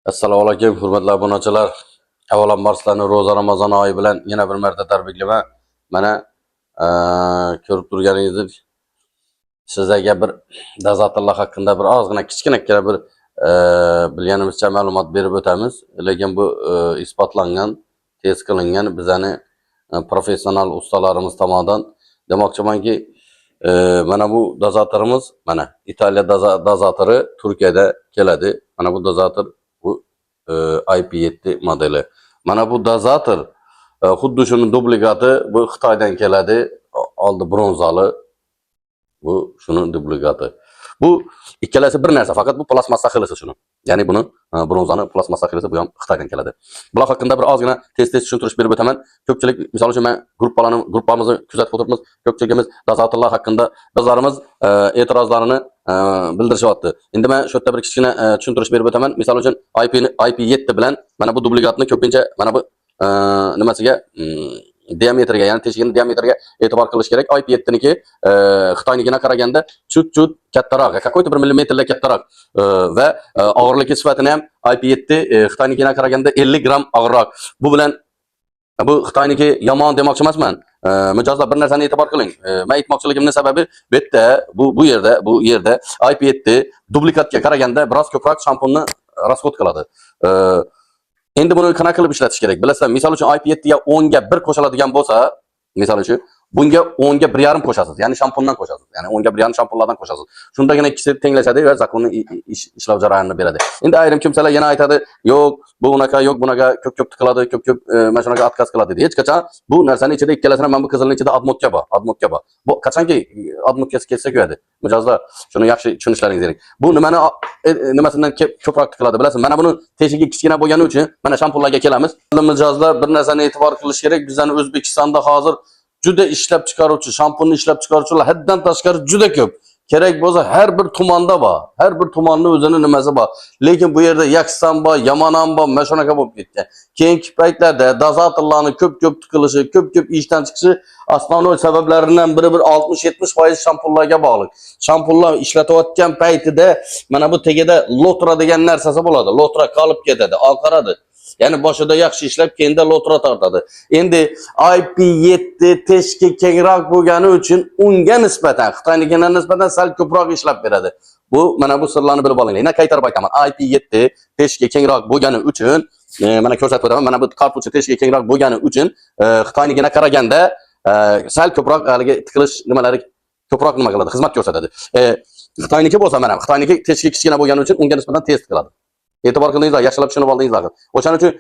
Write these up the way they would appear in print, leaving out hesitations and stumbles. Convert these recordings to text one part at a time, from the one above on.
Assalomu alaykum, hurmatli obunachilar. Avvalambor sizlarni ro'za Ramazon oyi bilan yana bir marta tabriklayman. Mana ko'rib turganingizdek, sizlarga bir dozatorlar haqida bir ozgina, kichkinagina bir bilganimizcha ma'lumot berib o'tamiz. Lekin bu isbotlangan, test qilingan bizani professional ustalarimiz tomonidan. Demoqchimanki, mana bu dozatorimiz, mana Italiya dozatori Turkiyada keladi. Mana bu dozator, bu IP7 modeli. Mana bu dozator xuddi shuni duplikati, bu Xitoydan keladi. Oldi bronzali. Bu shuni duplikati. Bu ikkalasi bir narsa, faqat bu plastmassa xilisi shuni. Ya'ni buni bronzani plastmassa xilisi, bu ham Xitoydan keladi. Bular haqida bir ozgina tez-tez tushuntirish berib o'taman. Ko'pchilik, misol uchun, men gruppalarni, gruppamizni kuzatib o'tiribmiz. Ko'pchiligimiz dozatorlar haqida bizlarimiz e'tirozlarini bildirishyapti. Endi men shu yerda bir kichkina tushuntirish berib o'taman. Misol uchun, IP IP7 bilan mana bu duplikatni ko'pincha mana bu nimasiga, diametrga, ya'ni teshigini diametriga e'tibor qilish kerak. IP7niki Xitoynikina qaraganda чуть-чуть kattaroq, какой-то bir millimetrlar kattaroq va og'irligi sifatini ham IP7 Xitoynikina qaraganda 50 gramm og'irroq. Bu bilan bu Xitoyniki yomon demoqchi emasman. Mijozlar, bir narsani e'tibor qiling. Men aytmoqchiligimning sababi bu yerda, bu yerda IP7 duplikatga qaraganda biroz ko'proq shampunni расход qiladi. Endi buni qanaqa qilib ishlatish kerak? Bilasizlar, misol uchun, IP7 ga 10 ga 1 qo'shiladigan bo'lsa, misol uchun, bunga 10 ga 1,5 qo'shasiz, ya'ni shampundan qo'shasiz. Ya'ni 10 ga 1,5 shampunlardan qo'shasiz. Shundagina ikkisi tenglashadi va законный ishlov jarayonini beradi. Endi ayrim kimsalar yana aytadi, yo'q, bu unaqa, yo'q, bunaqa ko'p-ko'p tiqiladi, ko'p-ko'p mana shunaqa отказ qiladi deydi. Hech qachon bu narsani ichida ikkalasini, mana bu qizilning ichida обмотка bor, обмотка bor. Bu qachonki обмотка si ketsa, kuyadi. Mijozlar, shuni yaxshi tushunishlaringiz kerak. Bu nimani nimasidan ko'proq tiqiladi, bilasizmi? Mana buni teshigi kichkina bo'lgani uchun, mana shampunlarga kelamiz. Mijozlar, bir narsani e'tibor qilish kerak. Bizani O'zbekistonda hozir juda ishlab chiqaruvchi, shampunni ishlab chiqaruvchilar haddan tashqari juda ko'p. Kerak bo'lsa, har bir tumanda bor. Har bir tumanni o'zini nimasi bor. Lekin bu yerda yakson bor, yomon ham bor, mana shunaqa bo'lib ketgan. Keyingi paytlarda dozatorlarni ko'p-ko'p tiqilishi, ko'p-ko'p ishdan chiqishi основной sabablaridan biri bir 60-70% shampunlarga bog'liq. Shampunlar ishlatayotgan paytida mana bu tagida лотра degan narsasi bo'ladi. Лотра qolib ketadi, oqaradi. Ya'ni boshida yaxshi ishlab, keyinda лотра tortadi. Endi IP7 teshiki kengroq bo'lgani uchun unga nisbatan, Xitoynikiga nisbatan sal ko'proq ishlab beradi. Bu mana bu sirlarni bilib olinglar. Yana qaytarib aytaman. IP7 teshiki kengroq bo'lgani uchun, mana ko'rsatib o'taman. Mana bu kartuchi teshiki kengroq bo'lgani uchun Xitoynikiga qaraganda sal ko'proq haligi tiqilish nimalari ko'proq nima qiladi, xizmat ko'rsatadi. Xitoyniki bo'lsa, mana Xitoyniki teshigi kichkina bo'lgani uchun unga nisbatan tez tiqiladi. E'tibor qildingizlar, yaxshilab tushunib oldingizlar. O'shaning uchun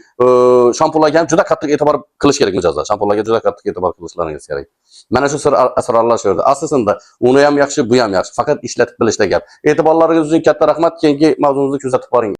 shampunlarga ham juda qattiq e'tibor qilish kerak, mijozlar. Shampunlarga juda qattiq e'tibor qilishlaringiz kerak. Mana shu sir asrorlar shu yerda. Aslida uni ham yaxshi, bu ham yaxshi. Faqat ishlatib bilishda gap. E'tiborlaringiz uchun katta rahmat. Keyingi mavzumizni kuzatib boring.